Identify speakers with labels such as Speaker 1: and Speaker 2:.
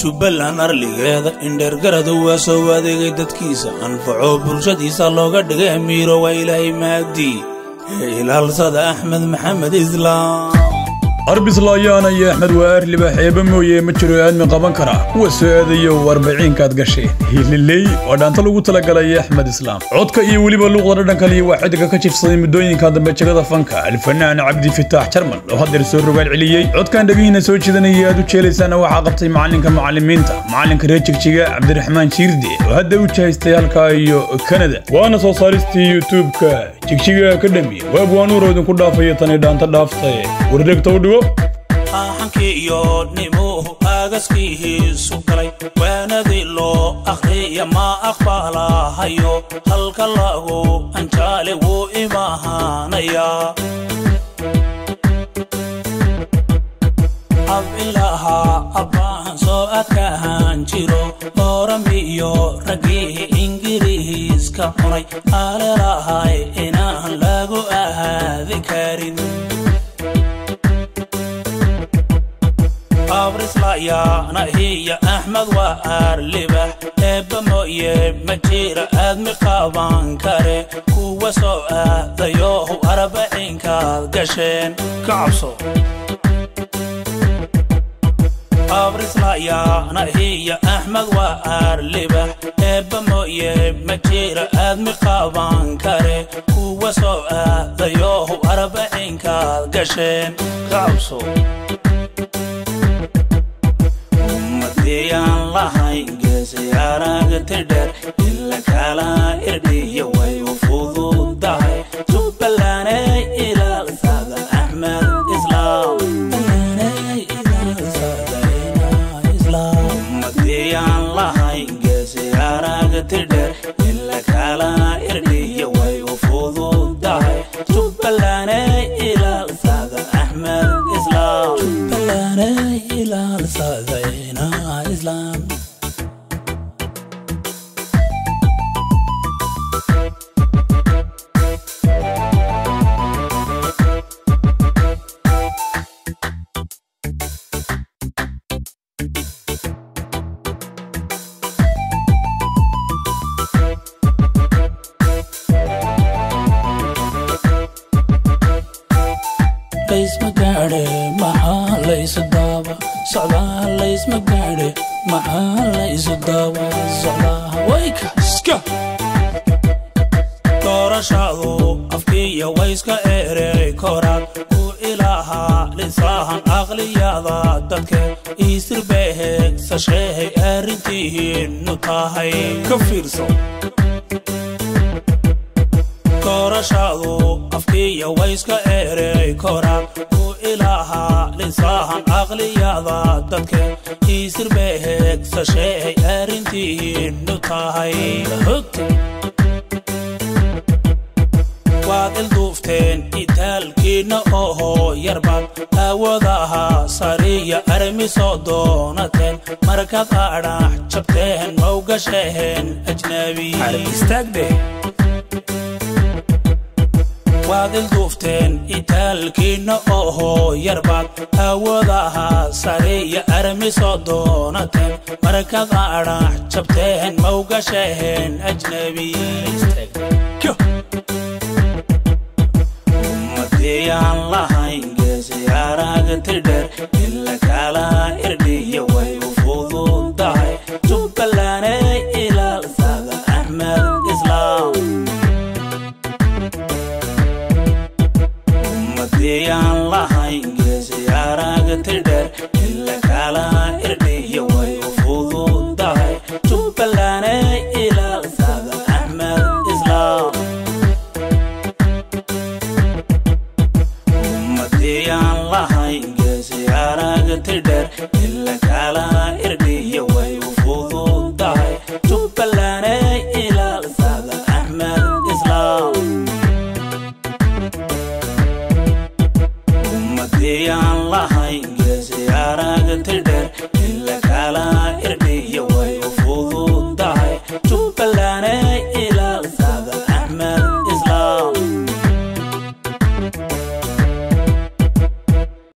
Speaker 1: Jubbaland arligeeda indheergaradu waa soo adeegay dadkiisa anfaco bulshadiisa looga dhigay amiiro waa Ilaahay mahdi ee ilaalsada Axmed Maxamed Islaam.
Speaker 2: Arbislayaana iyo Axmed waa arliba xeeba mooye ma jiro aadmi qaban kara kuwa soo aadayo 40kaad gashay hililey waa dhaanta lagu talagalay Axmed Islaam. Codka iyo weliba luuqda dhadhanka liyo waa xidiga ka jifsaday muddooyinka dambe jagada fanka alfanaan Cabdi Fitaax Jarmal oo haddeer soo rogaal celiyey. Codkan dhagihiina soo jiidanaya aad u jeelaysaana waxaa qabtay macalinka macalimiinta macalinka reer Jigjiga Cabdiraxmaan Jiirde oo hadda u jahaystay halka iyo Canada, waana soo saaristii YouTube-ka Jigjiga Academy. Waab waanuuro idinku dhaafaya tani dhaanta dhaaftay wardhegta u dhigo.
Speaker 1: Aaxankii iyo nimuhu aagaskiihiisu galay waanadii loo akhriya ma aqbalahayo halka lagu anjaale wuu imahanaya. Ab ilaha abbaahan soo adkahan jiro ooramiyo raggii Ingiriiska cunay aalelahay inaan lagu ahaadi karin. Abrislayaana hiya Axmed waa arlibax eebba mooye ma jira aadmi qaban kare kuwa soo aadayohu 40kaad gasheen ka cabso. Abrislayaana hiya Axmed waa arlibax eebba mooye ma jira aadmi qaban kare kuwa soo aadayohu 40kaad gasheen ka cabso. Ummadiyaan lahayn geesay aragti dheer ila kala irdhiya way u fududahay Jubbalandey ilaalsada Axmed Islaam. Ummadiyaan lahayn geesay aragti dheer ila kala irdhiya way u fududahay Jubbalandey ilaalsada Axmed Islaam. Jubbalandey ilaalsada Islam. Laysma gaadhe maxaa laysu daaba socdaa, laysma gaadhe maxaa laysu daaba socdaa wayka iska doorashadu afkiya wayska erey koraad ku ilaaha lisaahan aqliyada dadka isirbeheegsasheehay arrintihiinu tahay ka fiirso. Doorashadu afkiya wayska erey koraad ku ilaaha lisaahan aqliyada dadka isirbeheegsasheehay arrintihiinu tahay. Waad ilduufteen itaalkiina ohoo yarbaad aawadaha sariya armi soo doonateen markaad adhax jabteen mawgasheen ajnabi istaagdhe. Waad ilduufteen itaalkiina ohoo yarbaad aawadaha sariya armi soo doonateen markaad adhax jabteen mawgasheen ajnabi. Ummadiyaan lahayn geesay aragti dheer ila kala irdhiya way u fududahay Jubbalandey ilaalsada Axmed Islaam. Ummadiyaan lahayn geesay aragti dheer ila kala irdhiya way u fududahay Jubbalandey ilaalsada Axmed Islaam. Ummadiyaan lahayn geesay aragti dheer ila kala irdhiya way u fududahay Jubbalandey ilaalsada Axmed Islaam. Ummadiyaan lahayn geesay aragti dheer ila kala irdhiya